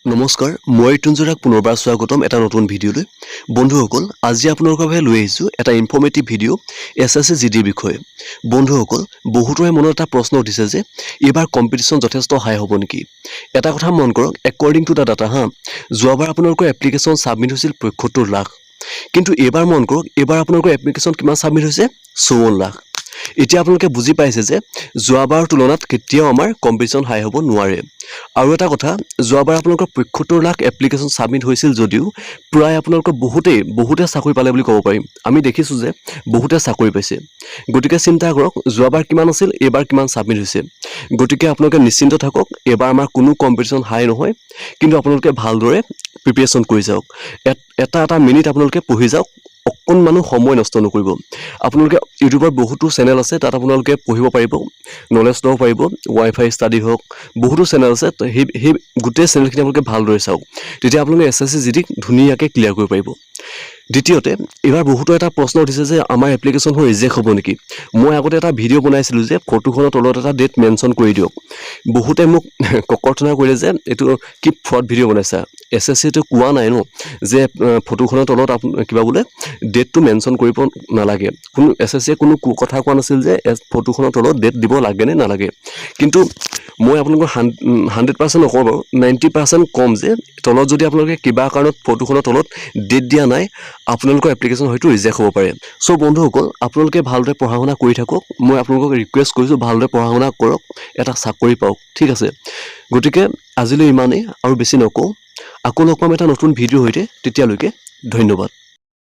নমস্কাৰ, মই ৰিতুঞ্জৰাক পুনৰবাৰ স্বাগতম এটা নতুন ভিডিঅ'লৈ। বন্ধুসকল, আজি আপোনালোকৰ বাবে লৈ আহিছোঁ এটা ইনফৰ্মেটিভ ভিডিঅ' এছএছচি জিডিৰ বিষয়ে। বন্ধুসকল, বহুতৰে মনত এটা প্ৰশ্ন উঠিছে যে এইবাৰ কম্পিটিশ্যন যথেষ্ট হাই হ'ব নেকি? এটা কথা মন কৰক, একৰ্ডিং টু the data হা, যোৱাবাৰ আপোনালোকৰ এপ্লিকেশ্যন ছাবমিট হৈছিল 75 লাখ। কিন্তু এইবাৰ মন কৰক, এইবাৰ আপোনালোকৰ এপ্লিকেশ্যন কিমান ছাবমিট হৈছে? 54 লাখ। এতিয়া আপোনালোকে বুজি পাইছে যে যোৱাবাৰৰ তুলনাত কেতিয়াও আমাৰ কম্পিটিশ্যন হাই হ'ব নোৱাৰে। আৰু এটা কথা, যোৱাবাৰ আপোনালোকৰ 75 লাখ এপ্লিকেশ্যন ছাবমিট হৈছিল যদিও প্ৰায় আপোনালোকৰ বহুতেই বহুতে চাকৰি পালে বুলি ক'ব পাৰিম। আমি দেখিছোঁ যে বহুতে চাকৰি পাইছে। গতিকে চিন্তা কৰক, যোৱাবাৰ কিমান আছিল, এইবাৰ কিমান ছাবমিট হৈছে। গতিকে আপোনালোকে নিশ্চিন্ত থাকক, এইবাৰ আমাৰ কোনো কম্পিটিশ্যন হাই নহয়। কিন্তু আপোনালোকে ভালদৰে প্ৰিপেৰেশ্যন কৰি যাওক। এটা এটা মিনিট আপোনালোকে পঢ়ি যাওক, অকণমানো সময় নষ্ট নকৰিব। আপোনালোকে ইউটিউবৰ বহুতো চেনেল আছে, তাত আপোনালোকে পঢ়িব পাৰিব, নলেজ ল'ব পাৰিব। ৱাই ফাই ষ্টাডি হওক, বহুতো চেনেল আছে। তো সেই সেই গোটেই চেনেলখিনি আপোনালোকে ভালদৰে চাওক, তেতিয়া আপোনালোকে এছএছচি জিডিক ধুনীয়াকৈ ক্লিয়াৰ কৰিব পাৰিব। দ্বিতীয়তে, এইবাৰ বহুতো এটা প্ৰশ্ন উঠিছে যে আমাৰ এপ্লিকেশ্যনখন ৰিজেক্ট হ'ব নেকি? মই আগতে এটা ভিডিঅ' বনাইছিলোঁ যে ফটোখনৰ তলত এটা ডেট মেনশ্যন কৰি দিয়ক। বহুতে মোক ককৰ্থনা কৰিলে যে এইটো কি ফ্ৰড ভিডিঅ' বনাইছা, এছএছচিটো কোৱা নাই ন যে ফটোখনৰ তলত কিবা বোলে ডেটটো মেনশ্যন কৰিব নালাগে। কোনো এছএছচিয়ে কোনো কথা কোৱা নাছিল যে ফটোখনৰ তলত ডেট দিব লাগে নে নালাগে। কিন্তু মই আপোনালোকৰ 100% নকওঁ বাৰু, 90% ক'ম যে তলত যদি আপোনালোকে কিবা কাৰণত ফটোখনৰ তলত ডেট দিয়া নাই, আপোনালোকৰ এপ্লিকেশ্যন হয়তো ৰিজেক্ট হ'ব পাৰে। চ' বন্ধুসকল, আপোনালোকে ভালদৰে পঢ়া শুনা কৰি থাকক। মই আপোনালোকক ৰিকুৱেষ্ট কৰিছোঁ, ভালদৰে পঢ়া শুনা কৰক, এটা চাকৰি পাওক। ঠিক আছে, গতিকে আজিলৈ ইমানেই, আৰু বেছি নকওঁ। আকৌ লগ পাম এটা নতুন ভিডিঅ'ৰ সৈতে। তেতিয়ালৈকে ধন্যবাদ।